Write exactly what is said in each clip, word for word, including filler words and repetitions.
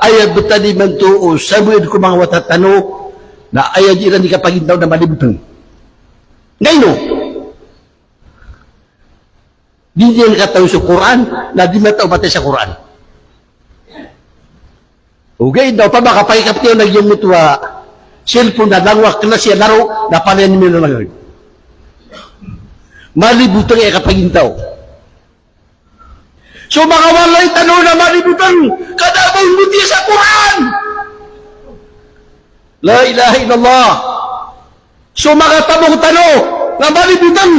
Aya btad imanto o sabaad ko manga wata tano, na aya dii iran di kapagintaw na malibotng. Na ino? Di niyan katawi so Qur'an, na di matao matay sa Qur'an. Ogaid na opama ka pakikaptiyaw na giyangkoto a cellphone na langowan a klas iyan laro, na palaya niyo miyalangowan. Malibotng aya kapagintaw. So manga walay tano na malibotng, ka da a ba on batiya sa Qur'an. La ilaha illallah. So manga tamok tano na malibotng,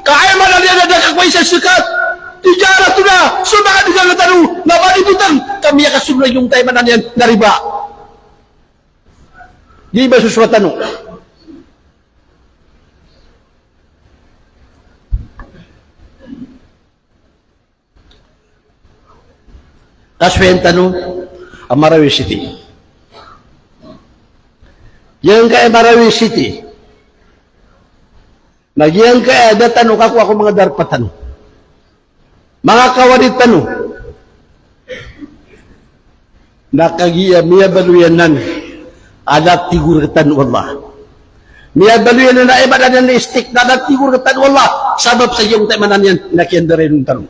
ka aya maana niyan na da ka kowai sa zakat, tijaratuna. So manga dagang tano na malibotng, ka miyakasold na giyangkoto a aya maana niyan na riba. Di ba so sowat tano? Kasoyan tano a Marawi City. Giyangkaya Marawi City, na giyangkaya da tano kakowa ko manga darpa tano, manga kawani tano. Na kagiya miyabaloy anan a da a tig o rktano o Allah. Miyabaloy anan a aya maana niyan na istik, na da a tig o rktano o Allah. Sabap sa giyangkoto a aya maana niyan na kiyandarainon tano.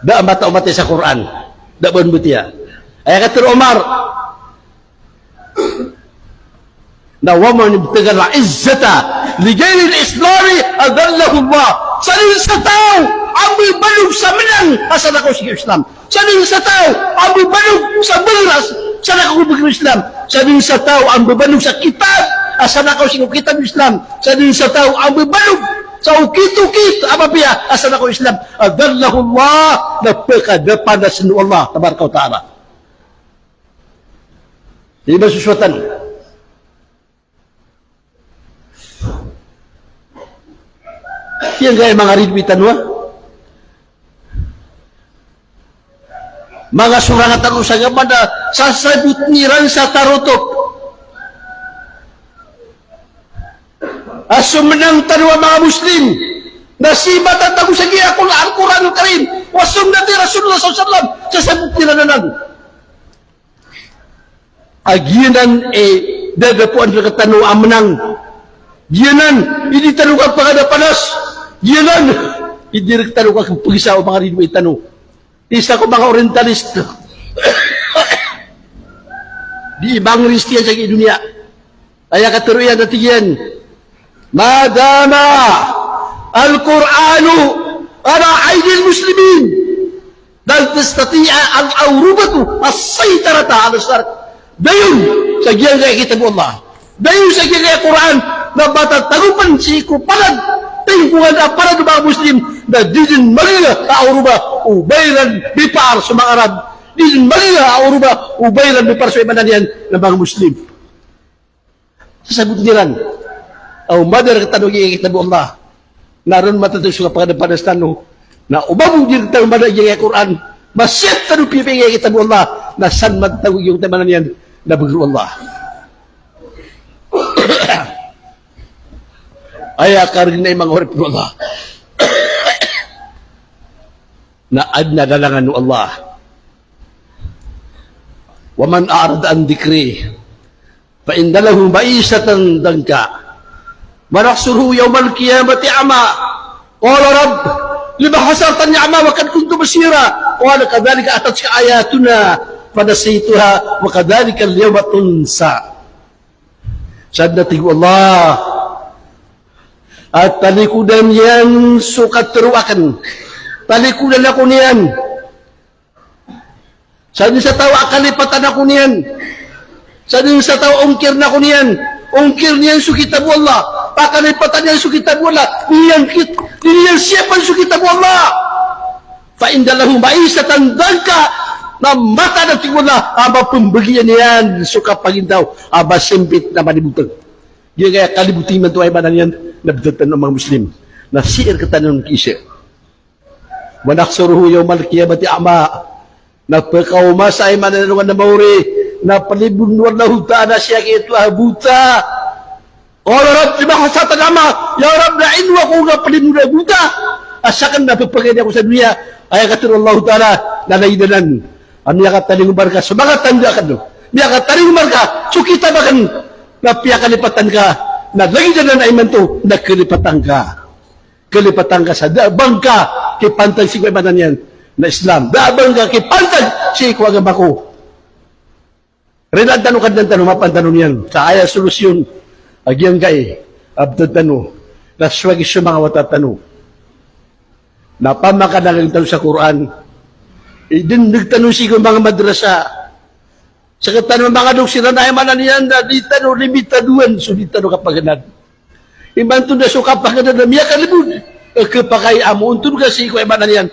Da a matao matay sa Qur'an, da a ba on batiya. Aya katharo o Umar na, "Wa man ibtagha al-izzata li ghayri al-Islami adhallahu Allah." Sadn sa taw a mbabanog sa mnang a salakaw sii ko Islam. Sadn sa taw a mbabanog sa bgr a salakaw ko bgr o Islam. Sadn sa taw a mbabanog sa kitab a salakaw sii ko kitab o Islam. Sadn sa taw a mbabanog sa okit-okit a mapiya a salakaw o Islam. Adhallahu Allah, na pkadapanas o Allah tabaraka wa ta'ala. Di ba so sowat tano? Giyangkaya manga ridoay tano a manga sorang tano sa gabanda, sasabotn iran sa tarotop a so mnang tano a manga Muslim na sii matatago sa giya Qur'an, Qur'anul Karim, wa sunnati Rasulillah sallallahu alaihi wasallam, sasabotn iran anan. A giyanan i da a poon rktano a mnang. Giyanan i di tano kapakadapanas. Giyanan i di rktano kapagisa o manga ridoay tano. Isa ko manga orientalist, di ibang Kristiyan sa giya doniya. Aya katharo iyan na tig iyan, "Ma dama al-Qur'anu ala aydil muslimin, lan tastati'a al-Awrubatu as-saytarata ala sharq." Dayon sa giyangkaya kitab o Allah, dayon sa giyangkaya Qur'an, na matatagopan sii ko palad, tingkongan a palad o manga Muslim, na di dn magiya a Awruba o ba iran bipaar so manga Arab. Di dn magiya a Awruba o ba iran bipaar so aya maana niyan na manga Muslim. Sasabotn iran a o mada rktano giyangkaya kitab o Allah, na ron matatago so kapakadapanas tano. Na o ba bo di rktano mada giyangkaya Qur'an, masiyat tano piyapiya giyangkaya kitab o Allah, na san matatago giyangkoto a aya maana niyan na bgr o Allah. Aya kargn a manga oripn o Allah. Na adn a lalangan o Allah. "Wa man a'rada an dhikri fa inna lahu ma'ishatan dhanka, wa nahshuruhu yawmal qiyamati a'ma. Qala rabbi lima hashartani a'ma wa qad kuntu basira. Qala kadhalika atatka ayatuna fanasitaha wa kadhalikal yawma tunsa." Sadn a tig o Allah a talikodan iyan so katharo akn, talikodan ako niyan. Sadn sa taw a kalipatan ako niyan. Sadn sa taw a ongkirn ako niyan. Ongkirn iyan so kitab o Allah. Pakalipatan iyan so kitab o Allah. Di niyan kit-, di niyan siyapan so kitab o Allah. Fa inna lahu ma'ishatan dhanka. Na mataan a tig o Allah a mapmbgan iyan so kapagintaw a masimpit na malibotng. Giyangkaya kalibotng imanto a aya maana niyan na btad tano a manga Muslim. Na sii rktano on kiisa. Wa nahshuruhu yawmal qiyamati a'ma. Na pkaoma sa aya maana niyan a mawri, na plibon o Allahu Ta'ala sii a giyoto a bota. Qala rabbi lima hashartani a'ma. Ya Rabb, na ino ako na plibon a bota a sakn na pphangni ako sa doniya. Aya katharo o Allahu Ta'ala na lagid anan a miyakatalingoma rka so manga tanda akn, miyakatalingoma rka so kitab akn, na piyakalipatan ka, na lagid anan a imanto na kalipatan ka. Kalipatan ka sa da a ba ngka kipantag sii ko, aya maana niyan na, Islam. Da a ba ngka kipantag sii ko agama ko. Rilatan tano, Kadnan tano, mapan tano niyan. Sa aya solusyon a giyangkai a btad tano, na sowagi so manga wata tano na pamakanangg tano sa Qur'an, idndg tano sii ko manga madrasa. Sktano manga dok siran, aya maana niyan na di tano limitadoan so di tano kapaganad. Imanto na so kapaganad na miyakalbod, eh, khapakay a montod ka sii ko, aya maana niyan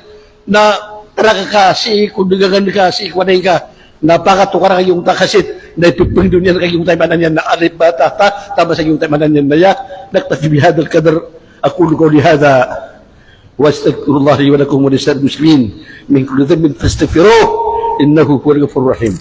na, trak ka sii ko dgangan ka, sii ko anay ka, na pakatokar ka giyangkoto a kaset, na ipphangndao niyan ka giyangkoto a, aya maana niyan na, alif ba ta ta, tapos giyangkoto a, aya maana niyan na ya. Naktafi bihadhal qadr, aqulu qawli hadha, wa astaghfirullaha li wa lakum wa lisa'iril muslimin min kulli dhanbin fastaghfiruhu, innahu huwal ghafurur rahim.